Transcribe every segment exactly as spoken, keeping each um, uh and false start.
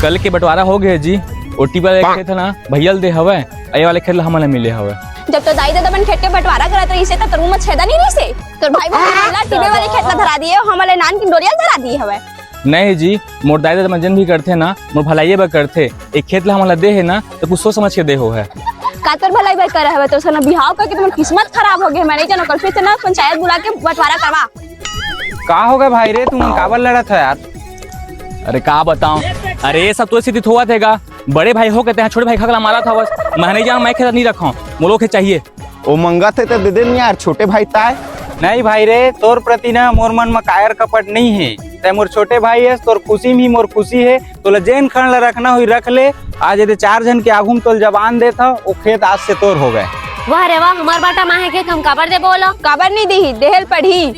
कल के बंटवारा हो गए जी। ओ टीबे वाले खेत है ना, भैया ल दे हवय, अउ ये वाले खेत ला हमन ला मिले हवय। जब तो दाई ददा मन खेत के बंटवारा करत रहिसे, त तोर मुंह म छेदा नहीं रहिसे? तोर भाई बहन मन ला टीबे वाले खेत ला धरा दिए, हमन ला नान किन डोरिया ल धरा दिए हवय। नहीं जी, मोर दाई ददा मन जेन भी करथे ना, मोर भलाइये बर करथे। एक खेत ला हमन ला दे हे ना, त कुछ सोच समझ के दे हो है। का तोर भलाई बर करे हवय? तोर संग बिहाव करके तुम्हार किस्मत खराब हो गए। मैं नहीं जानव, कल फिर से ना पंचायत बुला के बंटवारा करवा। का हो गए भाई रे, तुमन काबर लड़त हो यार? अरे का बताओ, अरे ये सब तो स्थिति होवत हे गा। बड़े भाई हो के तैं छोटे भाई खगला मारत हवस। मैं नहीं जानव, मैं खेत नहीं रखव, मोला खेत चाहिए। ओ मंगत हे त दे दे न यार, छोटे भाई ताय। नहीं भाई रे, तोर प्रति ना मोर मन म कायर कपट नहीं हे। तैं मोर छोटे भाई हस, तोर खुशी में ही मोर खुशी हे। तोला जेन खंड ला रखना होही रख ले। आज एदे चार झन के आगू म तोला जबान देत हव, ओ खेत आज से तोर हो गए। वाह रे वाह, हमार बाटा माहे खेत हम काबर देबो ओला? काबर नहीं देही, देहे ल पड़ही।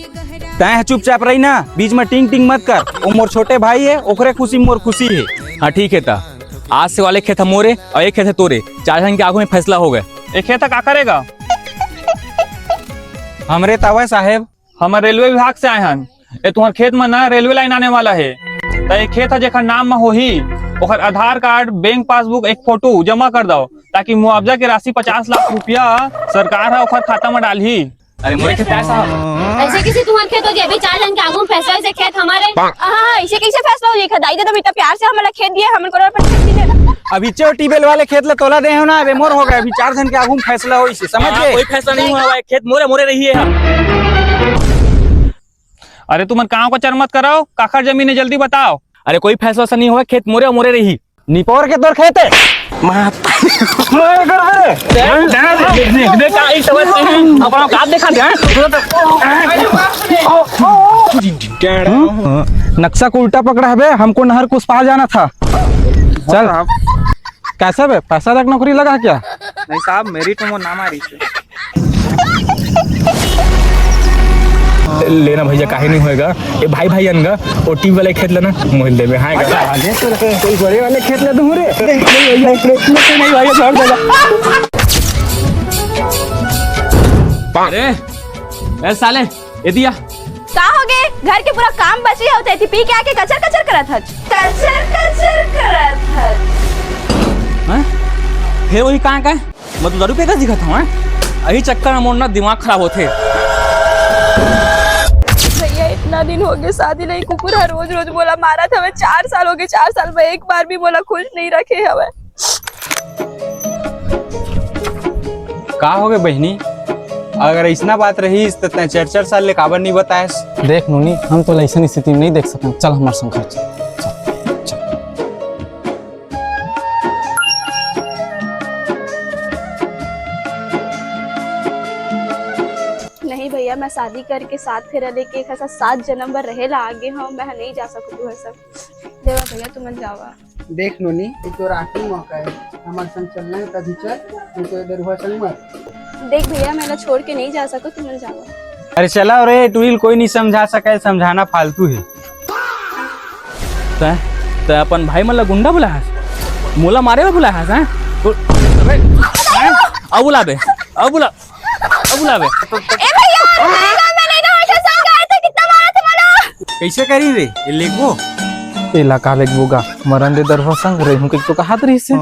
तैं ह चुपचाप रही ना, बीच म टिंग टिंग मत कर। ओ मोर छोटे भाई हे, ओकरे खुशी म मोर खुशी हे। हाँ ठीक हे, त आज से वाले खेत ह मोरे अउ एक खेत ह तोरे। चार झन के आगू में फैसला हो गए। ए खेत ह काकर हे गा? हमरे तवय साहेब। हमन रेलवे विभाग से आए हन। ए तुंहर खेत म ना रेलवे लाइन आने वाला हे, त ए खेत ह जेखर नाम म होही, ओखर आधार कार्ड, बैंक पासबुक, एक फोटो जमा कर दव, ताकि मुआवजा के राशि पचास लाख रुपया सरकार ह ओखर खाता म डालही। अरे मोरे खेत पैसा। ऐसे किसे तुंहर खेत हो जाए? अभी चार झन के आगू में फैसला होइसे खेत हमारे। हाँ, ऐसे कैसे फैसला हो जाए? दाई ददा इतना प्यार से हमला खेत दिए, हमन कोनो अपन खेत नहीं देना। अभी चो टीबे वाले खेत ला तोला दे हो ना, अबे मोर हो गए। अभी चार झन के आगू में फैसला होइसे, समझ हाँ, गए? कोई फैसला नहीं हुआ है, खेत मोरे मोरे रही है। अरे तुमन कांव का चर मत कराओ, काखर जमीन है जल्दी बताओ। अरे कोई फैसला वैसला नहीं हुआ, खेत मोरे मोरे रही। निपोर के तोर खेत है। माता। मैं कर दे। देख, देख, देख, का ई समझ नहीं है। अपना औकात देखा दे। नक्शा को उल्टा पकड़ा है बे, हमको नहर को उस पार जाना था। चल। कैसा बे, पैसा तक नौकरी लगा क्या? नहीं साहब, मेरी तो वो नाम आ रही थी। लेना भैया, काहे नहीं होएगा। ए भाई, भाई अनगा, ओ टीबे वाले खेत लेना, मोहिल देवे, हाँ, गा। अरे, तो कोई बड़े वाले खेत ले दूँ रे। नहीं, नहीं, भैया, इतने, इतने तो नहीं, भैया, छोड़ देगा। अरे, ए साले, ए दिया। का हो गे? घर के पूरा काम बची होते थी, पी के आके कचर कचर करत हच। कचर कचर करत हच। हैं? फेर वही कहाँ का? मैं तो दारू पी के दिखत हूँ, हैं? यही चक्कर में मोर ना दिमाग खराब होथे। भैया, इतना दिन हो गए शादी नहीं, कुकुर हर रोज रोज मोला मारत हवे। चार साल हो गए, चार साल में एक बार भी मोला खुश नहीं रखे हवे। का हो गए बहिनी, अगर ऐसना बात रहिस त तैं चार चार साल ले काबर नहीं बतायस? देख नोनी, हम तो ऐसन स्थिति में नहीं देख सकन। चल हमारे संग घर चल। चल, चल। नहीं भैया, मैं शादी करके सात फेरा लेके एक साथ सात जन्म भर रहे ला आगे हूँ, मैं नहीं जा सकूँ तुहर संग। देवा भैया, तुमन जावा। देख नोनी, ये तोर आखिरी मौका है, हमारे संग चलना है तभी चल, नहीं तो इधर हुआ संग मत। देख भैया, मैं ला छोड़ के नहीं जा सकूँ, तुमन जावा। अरे चला रे टुरी ल, कोई नहीं समझा सके, समझाना फालतू है। तै, तै अपन भाई मन ला गुंडा बुलाय हस? मोला मारे बर बुलाय हस, हैं? तो, अबे, हैं? अब बुला बे, अब बुला, अब बुला बे। ए भैया, अरे भैया, मैं नहीं ना वैसे संग आए थे, कितना मारा था मला। कैसे करी रे? ये लेगबो? एला का लेगबो गा? मरन दे दरभा संग, रहूं के तो कहात रहिस हे।